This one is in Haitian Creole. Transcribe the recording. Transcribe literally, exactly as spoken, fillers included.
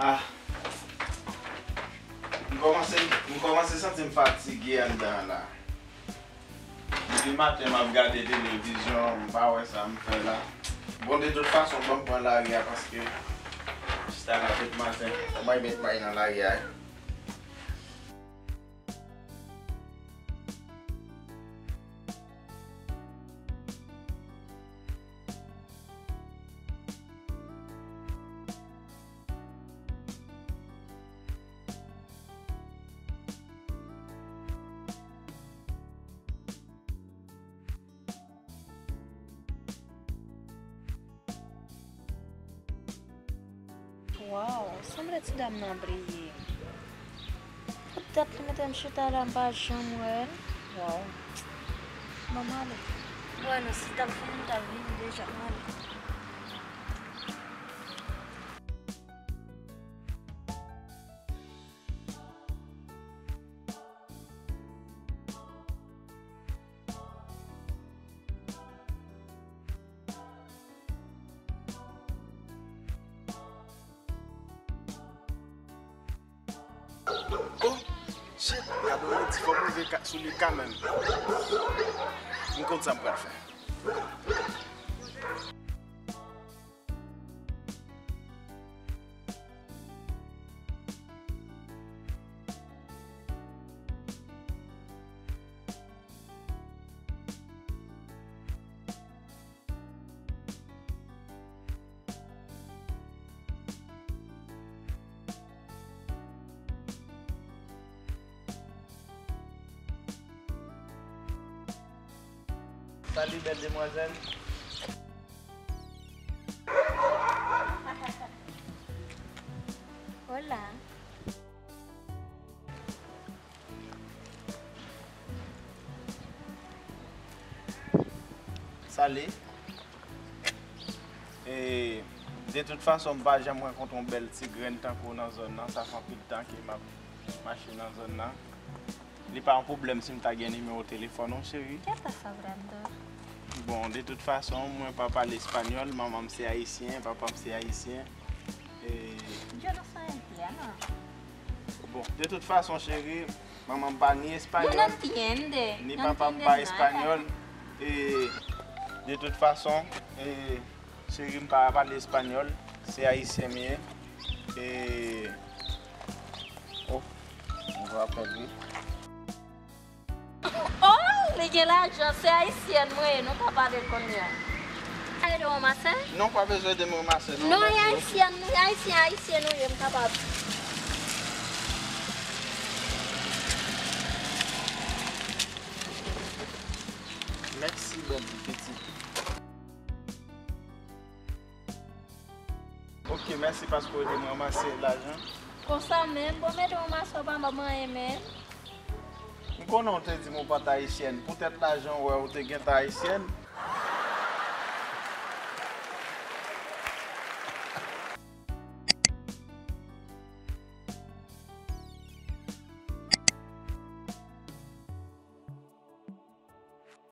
Ah, m kòmanse, m kòmanse santi m fatige anndan an la. Depi maten m ap gade televizyon, m pa wè sa m fè la. Bon, de tout fason, ban m pran lari a paske chita la tout maten, fò m al met may nan lari a. Waw, sanble ti dam nan bliye. Poutèt li mete m chita la, m pa janm wè l. Waw. Bon, m ale. Bon, si t ap fini, m t ap vini deja, m ale. Oh, shit, gade w, di fò m rive ka, sou li kanmenm. M konn sa m pral fè. Salut, belle demoiselle. Hola. Salut. E, de tout fason, m pa janm rankontre yon bèl ti grenn tankou w nan zòn nan. Sa fè anpil tan ke m ap mache nan zòn nan. Li pa yon pwoblèm si m ta gen nimewo telefòn ou, cheri? ¿Qué estás hablando? Bon, de tout fason, mwen pa pale espanyòl, manman m se ayisyen, papa m se ayisyen. E, yo no soy haitiana. Bon, de tout fason, cheri, manman m pa ni espanyòl, ni papa m pa espanyòl. E, de tout fason, e, cheri m pa pale espanyòl, se ayisyen m ye. E, oh, m rapèl wi. Oh, li gen lajan, se ayisyèn mwen ye, nou ka pale kounye a. Ka ede w ranmase? Non, pa bezwen ede m ranmase, non. Non, e ayisyèn, ayisyen, ayisyen nou ye, m kapab. Mèsi, bèl pitit. Ok, mèsi paske w ede m ranmase lajan. Konsa menm, bon, m ede w ranmase, w pa ban m anyen menm. M konnen w te di m ou pa t ayisyèn. Poutèt lajan w wè ou te gentan ayisyèn.